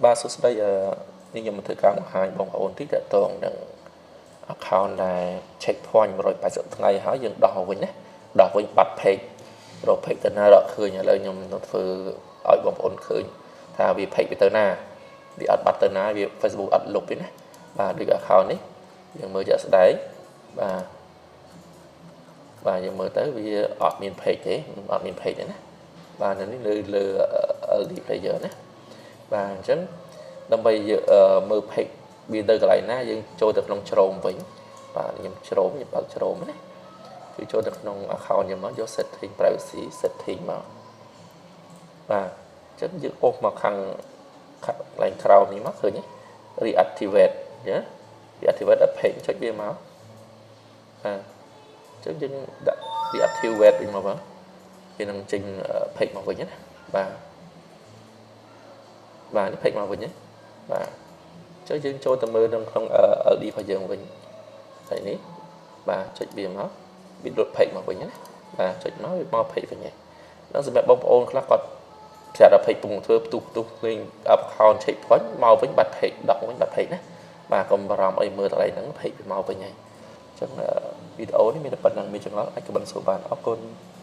បាទសួស្តីអឺនេះខ្ញុំមកធ្វើការបង្ហាញបងប្អូនតិចតកតងនឹង account ដែល check point 180ថ្ងៃហើយយើងដោះមកវិញណាដោះវិញបាត់ page រក page ទៅណារកឃើញឥឡូវខ្ញុំនឹងធ្វើឲ្យបងប្អូនឃើញថាវា page វាទៅណាវាអត់បាត់ទៅណាវា Facebook អត់លុបទេណាបាទដូច account នេះយើងមើលជាក់ស្ដែងបាទបាទយើងមើលទៅវាអត់មាន page ទេអត់មាន page ទេណាបាទនៅនេះលើលើ LD player ណាបាទអញ្ចឹងដើម្បីមើល page វានៅកន្លែងណាយើងចូលទៅក្នុង Chrome វិញបាទខ្ញុំ Chrome ខ្ញុំបើក Chrome ណាគឺចូលទៅក្នុង account យើងមកយក setting privacy setting មកបាទអញ្ចឹងយើងអូសមកខាងកន្លែងក្រោមនេះមកឃើញទេ reactivate ណា reactivate a page ចុចវាមកបាទអញ្ចឹងយើងដាក់ reactivate វិញមកបាទវានឹងចេញ page មកវិញណាបាទបាទនេះ page មកវិញណាបាទអញ្ចឹងយើងចូលទៅមើលនៅក្នុង LD របស់យើងវិញហើយនេះបាទចុចវាមកវាលុត page មកវិញណាបាទចុចមកវាមក page វិញហើយដល់សម្រាប់បងប្អូនខ្លះគាត់ប្រាប់ដល់ page ពងធ្វើផ្ទុះផ្ទុះលេង account check point មកវិញបាត់ page ដកវិញបាត់ page ណាបាទកុំបារម្ភអីមើលកន្លែងហ្នឹង page វាមកវិញហើយអញ្ចឹងវីដេអូនេះមានតែប៉ុណ្្នឹងមានចង្អុលអាច comment សួរបានអរគុណ។